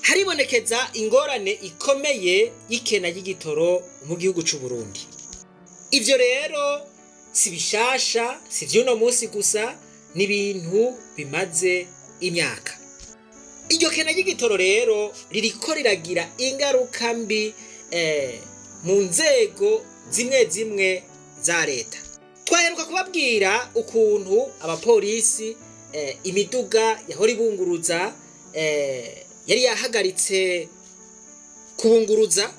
Haribonekeza ingorane ikomeye y'ikena ry'igitoro mu gihugu c'u Burundi. Ivyo rero si bishasha, si vy'uno munsi gusa, ni ibintu bimaze imyaka. Iryo kena ry'igitoro rero ririko riragira ingaruka mbi mu nzego zimwe zimwe za leta. Twaheruka kubabwira ukuntu abapolisi imiduga yahora ibunguruza yari yahagaritse kubunguruza,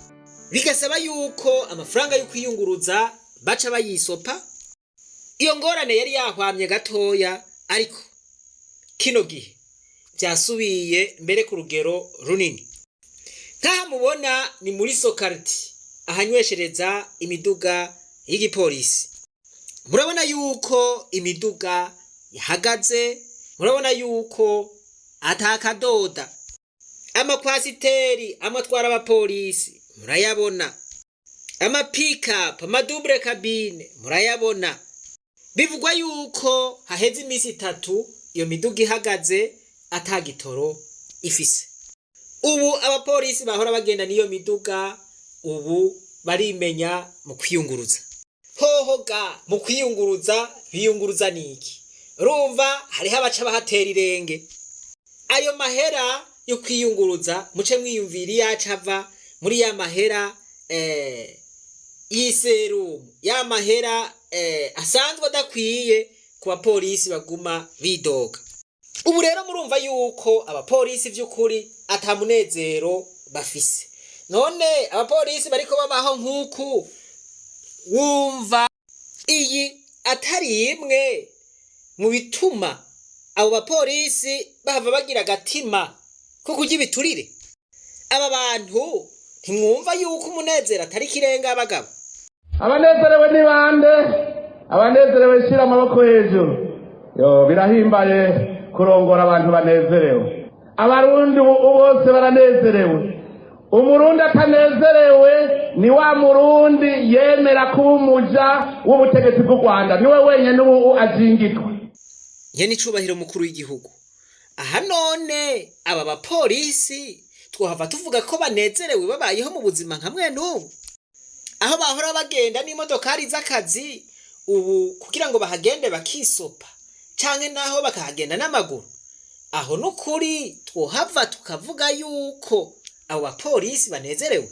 bigasaba yuko amafaranga yo kwiyunguruza baca bayisopa. Iyo ngorane yari yahwamye gatoya, ariko kino gihe vyasubiye mbere ku rugero runini. Nk'aha mubona ni muri Sokarti, ahanyweshereza imiduga y'igipolisi. Murabona yuko imiduga ihagaze, murabona yuko atakadoda. Amakwasiteri amwe atwara abapolisi murayabona, amapikapu, ama double cabine murayabona. Bivugwa yuko haheze iminsi 3 iyo miduga ihagaze ata gitoro ifise. Ubu abapolisi bahora bagenda n'iyo miduga ubu barimenya mu kwiyunguruza. Hoho ga mu kwiyunguruza biyunguruza niki? Urumva hariho abaca bahatera irenge. Ayo mahera yo kwiyunguruza muce mwiyumvira iyo aca ava muri ya mahera y'iserumu, ya mahera asanzwe adakwiye ku bapolisi baguma bidoga. Ubu rero murumva yuko abapolisi vy'ukuri ata munezero bafise. None abapolisi bariko babaho nk'uku, wumva iyi atari imwe mu bituma abo bapolisi bahava bagira agatima ko kurya ibiturire? Aba bantu ntimwumva yuko umunezero atari ikirenga abagabo? Abanezerewe ni bande? Abanezerewe, shyira amaboko hejuru. Yo, birahimbaye kurongora abantu banezerewe. Abarundi ubu bose baranezerewe. Umurundi atanezerewe ni wa murundi yemera kuba umuja w'ubutegetsi bw'u Rwanda, niwe wenyine ubu ajingitwa. Nyene icubahiro mukuru w'igihugu, aha none aba bapolisi twohava tuvuga ko banezerewe babayeho mu buzima nka mwene ubu, aho bahora bagenda n'imodokari z'akazi, ubu kugira ngo bahagende bakisopa canke naho bakahagenda n'amaguru? Aho n'ukuri twohava tukavuga yuko abo bapolisi banezerewe?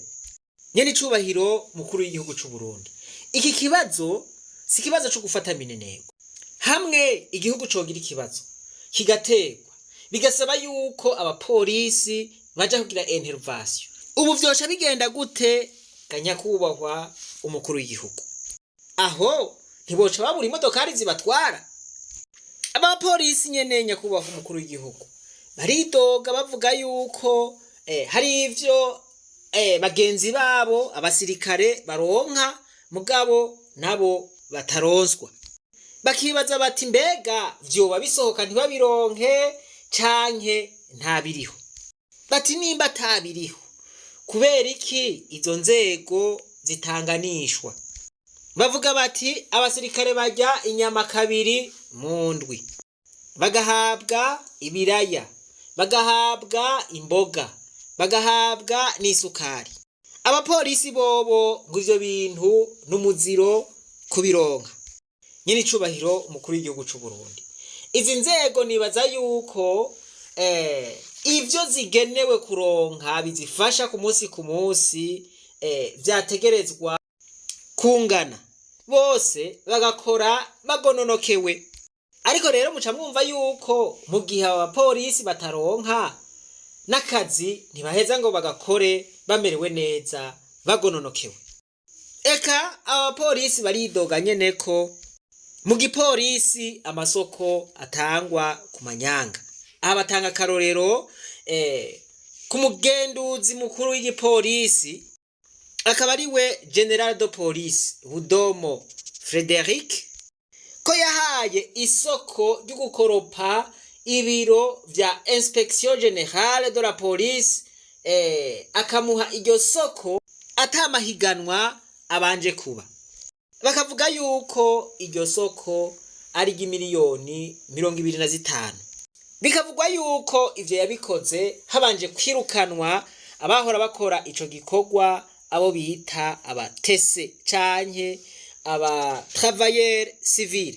Nyene icubahiro mukuru w'igihugu c'u Burundi, iki kibazo si ikibazo co gufata minenegwe. Hamwe igihugu cogira ikibazo kigaterwa, bigasaba yuko abapolisi baja kugira intervention, ubu vyoca bigenda gute ga nyakubahwa umukuru w'igihugu? Aho ntiboca babura imodokari zibatwara? Abapolisi nyene, nyakubahwa umukuru w'igihugu, baridoga bavuga yuko hari ivyo bagenzi babo abasirikare baronka mugabo nabo bataronswa. Bakibaza bati: "Mbega vyoba bisohoka ntibabironke canke ntabiriho?" Bati: "Nimba atabiriho, kubera iki izo nzego zitanganishwa?" Bavuga bati: "Abasirikare barya inyama kabiri mu ndwi, bagahabwa ibiraya, bagahabwa imboga, bagahabwa n'isukari. Abapolisi bobo ngo ivyo bintu n'umuziro kubironka." Nyene icubahiro umukuru w'igihugu c'u Burundi, izi nzego nibaza yuko ivyo zigenewe kuronka bizifasha ku munsi ku munsi vyategerezwa kungana, bose bagakora bagononokewe. Ariko rero muca mwumva yuko mu gihe aba bapolisi bataronka n'akazi, ntibaheza ngo bagakore bamerewe neza, bagononokewe. Eka aba bapolisi baridoga nyene ko mu gipolisi amasoko atangwa ku manyanga. Aha batanga akarorero ku mugenduzi mukuru w'igipolisi, akaba ari we général de police Budomo Frederic, ko yahaye isoko ryo gukoropa ibiro vya Inspection Générale de la Police, akamuha iryo soko atamahiganwa abanje kuba. Bakavuga yuko iryo soko ari ry'imiliyoni 25. Bikavugwa yuko ivyo yabikoze habanje kwirukanwa abahora bakora ico gikorwa, abo bita abatese canke aba travailleur civil.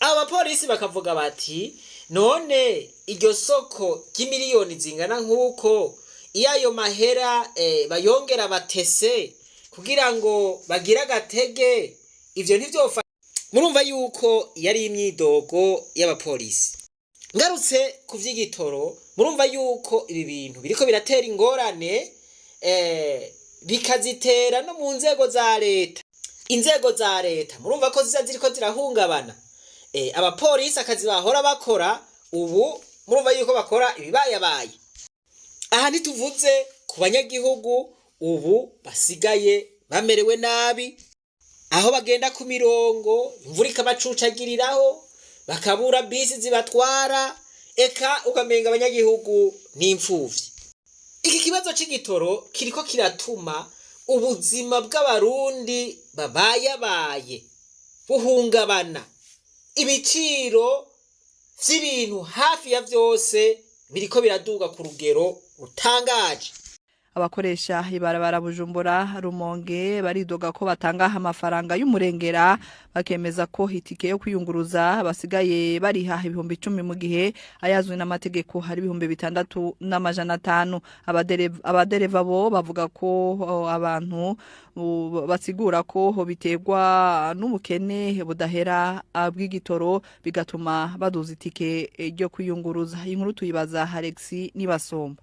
Abo bapolisi bakavuga bati: "None iryo soko ry'imiliyoni zingana nk'uko, iyo ayo mahera bayongera batese kugira ngo bagire agatege, ivyo ntivyofa?" Murumva yuko yari imyidogo y'abapolisi. Ngarutse ku vy'igitoro, murumva yuko ibi bintu biriko biratera ingorane, bikazitera no mu nzego za leta. Inzego za leta murumva ko ziza ziriko zirahungabana. Abapolisi akazi bahora bakora ubu murumva yuko bakora ibibayabaye. Aha ntituvuze ku banyagihugu ubu basigaye bamerewe nabi, aho bagenda ku mirongo imvura ikabacucagiriraho, bakabura bisi zibatwara, eka ukamenga abanyagihugu n'imfuvyi. Iki kibazo c'igitoro kiriko kiratuma ubuzima bw'Abarundi babayabaye buhungabana. Ibiciro vy'ibintu hafi ya vyose biriko biraduga ku rugero rutangaje. Abakoresha ibarabara Bujumbura Rumonge baridoga ko batanga amafaranga y'umurengera, bakemeza ko itike yo kwiyunguruza basigaye bariha 10.000, mu gihe ayazwi n'amategeko hari 6500. Abadereva bo bavuga ko abantu basigura ko biterwa n'ubukene budahera bw'igitoro, bigatuma baduza itike ryo kwiyunguruza. Inkuru tuyibaza Alexis Nibasomba.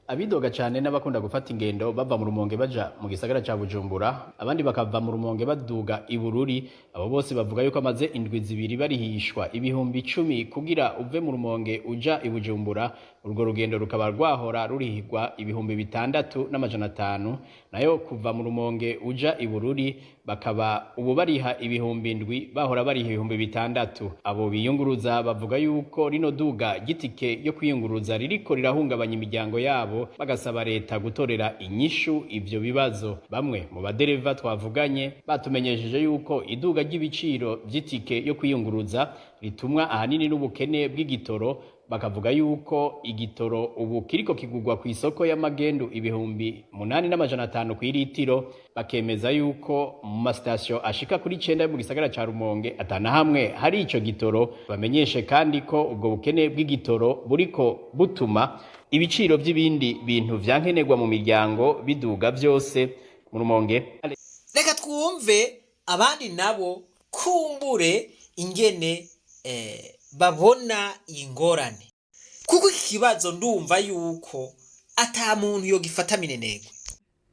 Abidoga cyane n'abakunda gufata ingendo bava mu Rumonge baja mu gisagara ca Bujumbura, abandi bakava mu Rumonge baduga i Bururi. Abo bose bavuga yuko amaze indwi 2 barihishwa 10.000 kugira uve mu Rumonge uja i Bujumbura. Urwo rugendo rukaba rwahora rurihirwa 6500, nayo kuva mu Rumonge uja i Bururi bakaba ubu bariha 7.000, bahora bariha 6000. Abo biyunguruza bavuga yuko rino duga gitike yo kwiyunguruza ririko rirahungabanya imiryango yabo, bagasaba leta gutorera inyishu ivyo bibazo. Bamwe mu badereva twavuganye batumenyesheje yuko iduga ry'ibiciro vy'itike yo kwiyunguruza ritumwa ahanini n'ubukene bw'igitoro. Bakavuga yuko igitoro ubu kiriko kigurwa ku isoko y'amagendu 8500 kw'iritiro, bakemeza yuko mu masitasiyo ashika kuri 9 yo mu gisagara ca Rumonge atana hamwe hari ico gitoro. Bamenyeshe kandi ko ubwo bukene bw'igitoro buriko butuma ibiciro vy'ibindi bintu vyankenerwa mu miryango biduga vyose mu Rumonge. Reka twumve abandi nabo kumbure ingene babona iyi ngorane, kuko iki kibazo ndumva yuko ata muntu yogifata minenegwe.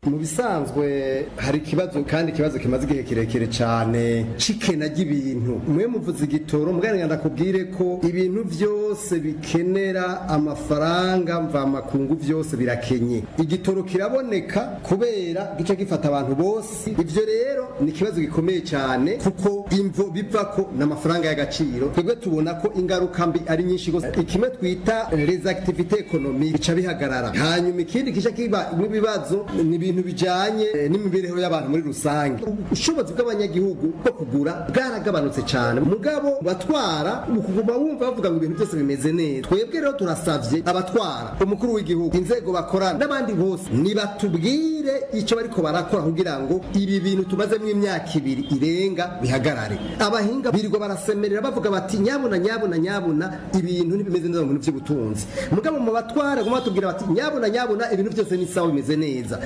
Mu bisanzwe hari ikibazo, kandi ikibazo kimaze igihe kirekire cyane, c'ikena ry'ibintu. Mwe muvuze igitoro, muganga, ndakubwire ko ibintu byose bikenera amafaranga mvamakungu byose birakenye. Igitoro kiraboneka kubera gica gifata abantu bose. Ivyo rero ni ikibazo gikomeye cyane, kuko imvo bivako n'amafaranga y'agaciro. Twebwe tubona ko ingaruka mbi ari nyinshi gose. Ikimwe twita les activités économiques bica bihagarara, hanyuma ikindi kica kiba n'ibibazo ni ibintu bijanye n'imibereho y'abantu muri rusange. Ubushobozi bw'abanyagihugu bwo kugura bwaragabanutse cyane, mugabo batwara mu kuguma wumva bavuga ngo ibintu byose bimeze neza. Twebwe rero turasavye abatwara, umukuru w'igihugu, inzego bakorana n'abandi bose, nibatubwire icyo bariko barakora kugira ngo ibi bintu tumazemo imyaka 2 irenga bihagarare. Abahinga birirwa barasemerera bavuga bati: "Nyabuna, nyabuna, nyabuna, ibintu ntibimeze neza mu bintu by'ubutunzi." Mugabo mu batwara guma batubwira bati: "Nyabuna, nyabuna, ibintu byose ni sawa, bimeze neza."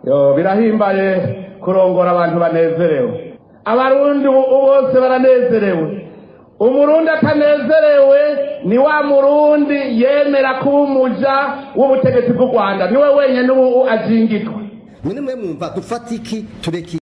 Yo, birahimbaye kurongora abantu banezerewe. Abarundi ubu bose baranezerewe. Umurundi atanezerewe ni wa murundi yemera kuba umuja w'ubutegetsi bw'u Rwanda, niwe wenyine ubu ajingitwa. Mwene mwe mwumva dufata iki, tureke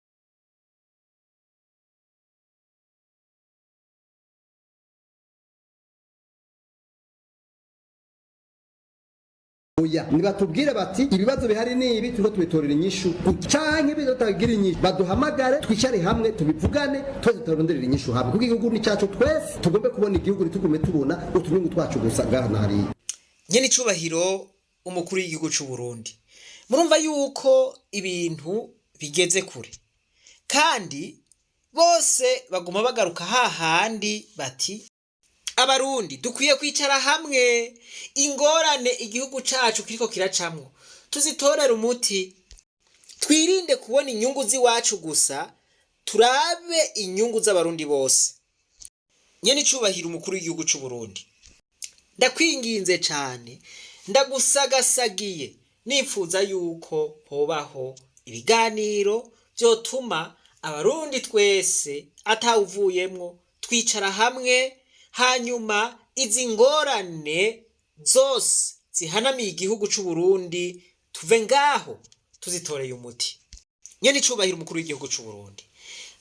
oya? Nibatubwire bati: "Ibibazo bihari ni ibi, turiko tubitorera inyishu," canke bitagira inyishu baduhamagare, twicare hamwe, tubivugane twese, turonderera inyishu hamwe, kuko igihugu ni cyacu twese. Tugombe kubona igihugu, ntitugume tubona utunyungu twacu gusa ngaha na hariya. Nyene icubahiro umukuru w'igihugu c'u Burundi, murumva yuko ibintu bigeze kure, kandi bose baguma bagaruka hahandi bati Abarundi dukwiye kwicara hamwe, ingorane igihugu cacu kiriko kiracamwo tuzitorere umuti, twirinde kubona inyungu z'iwacu gusa, turabe inyungu z'abarundi bose. Nyene icubahiro umukuru w'igihugu c'u Burundi, ndakwinginze cane, ndagusagasagiye, nifuza yuko hobaho ibiganiro vyotuma abarundi twese atawuvuyemwo twicara hamwe, hanyuma izi ngorane zose zihanamiye igihugu c'u Burundi tuve ngaho tuzitoreye umuti. Nyene icubahiro umukuru w'igihugu c'u Burundi,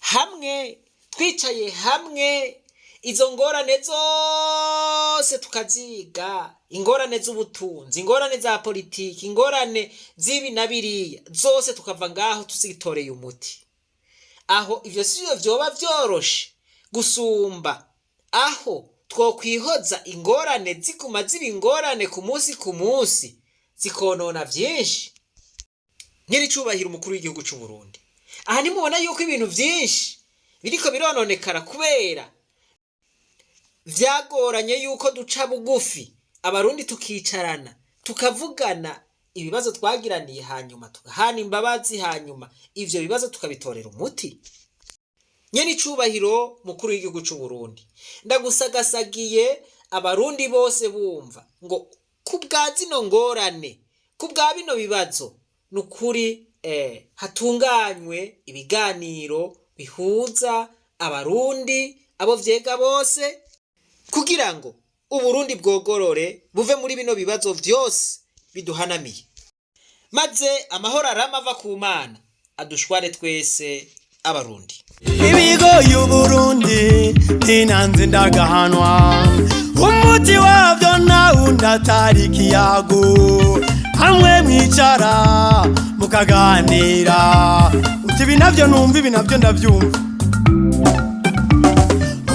hamwe twicaye hamwe izo ngorane zose tukaziga, ingorane z'ubutunzi, ingorane za politiki, ingorane z'ibi na biriya, zose tukava ngaho tuzitoreye umuti. Aho ivyo sivyo vyoba vyoroshe gusumba aho twokwihoza ingorane ziguma ziba ingorane ku munsi ku munsi zikonona vyinshi. Nyene icubahiro umukuru w'igihugu c'u Burundi, aha ntimubona yuko ibintu vyinshi biriko birononekara kubera vyagoranye yuko duca bugufi abarundi tukicarana tukavugana ibibazo twagiraniye, hanyuma tugahana imbabazi, hanyuma ivyo bibazo tukabitorera umuti. Nyene icubahiro mukuru w'igihugu c'u Burundi, ndagusagasagiye abarundi bose bumva ngo kubwa zino ngorane, kubwa bino bibazo, nukuri hatunganywe ibiganiro bihuza abarundi abo vyega bose, kugira ngo uburundi bwogorore buve muri bino bibazo vyose biduhanamiye, maze amahoro arama ava ku Mana adushware twese abarundi. Ibigo y'Uburundi ntinanze ndagahanwa, umuti wabyo nawundi atari ikiyago, hamwe mwicara mukaganira uti ibi navyo numva, ibi navyo ndavyumva,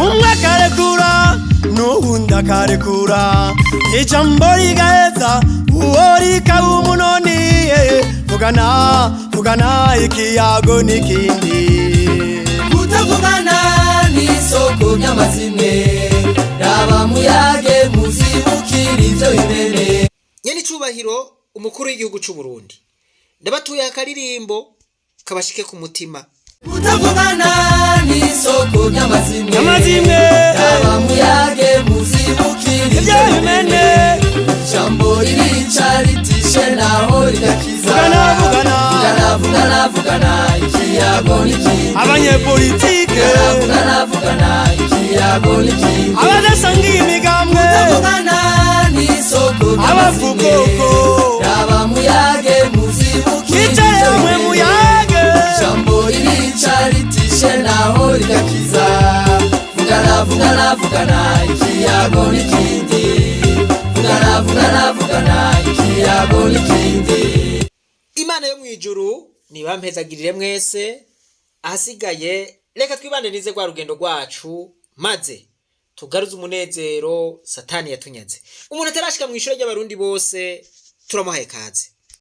umwe akarekura n'uwundi akarekura, ijambo rigaheza uwo rikaba umunoni. Vugana vugana ikiyago n'ikindi. Kutavugana n'isoko ry'amazimwe, raba muyage muzibukira ivyo bimene. Nyene icubahiro umukuru w'igihugu c'u Burundi, ndabatuye akaririmbo kabashike ku mutima. Kutavugana n'isoko ry'amazimwe, amazimwe, raba muyage muzibukira ivyo ivyo bimene, bimene. Ijambo ririca ritishe naho rigakiza. Vugana, vugana. Vugana vugana vugana ikiyago n'ikindi. Abanyepolitike, vugana vugana ikiyago n'ikindi. Abadasangiye imigambwe, Kutavugana n'isoko ry'amazimwe, abavugoko, raba muyage muzibukira mwicare ivyo hamwe bimene. Muyage. Ijambo ririca ritishe naho rigakiza. Vugana vugana vugana ikiyago n'ikindi. Vugana vugana vugana ikiyago n'ikindi. Imana yo mw'ijuru nibampezagirire mwese. Ahasigaye reka twibandanize rwa rugendo rwacu, maze tugaruze umunezero satani yatunyaze. Umuntu atarashika mw'ishure ry'abarundi bose turamuhaye kaze.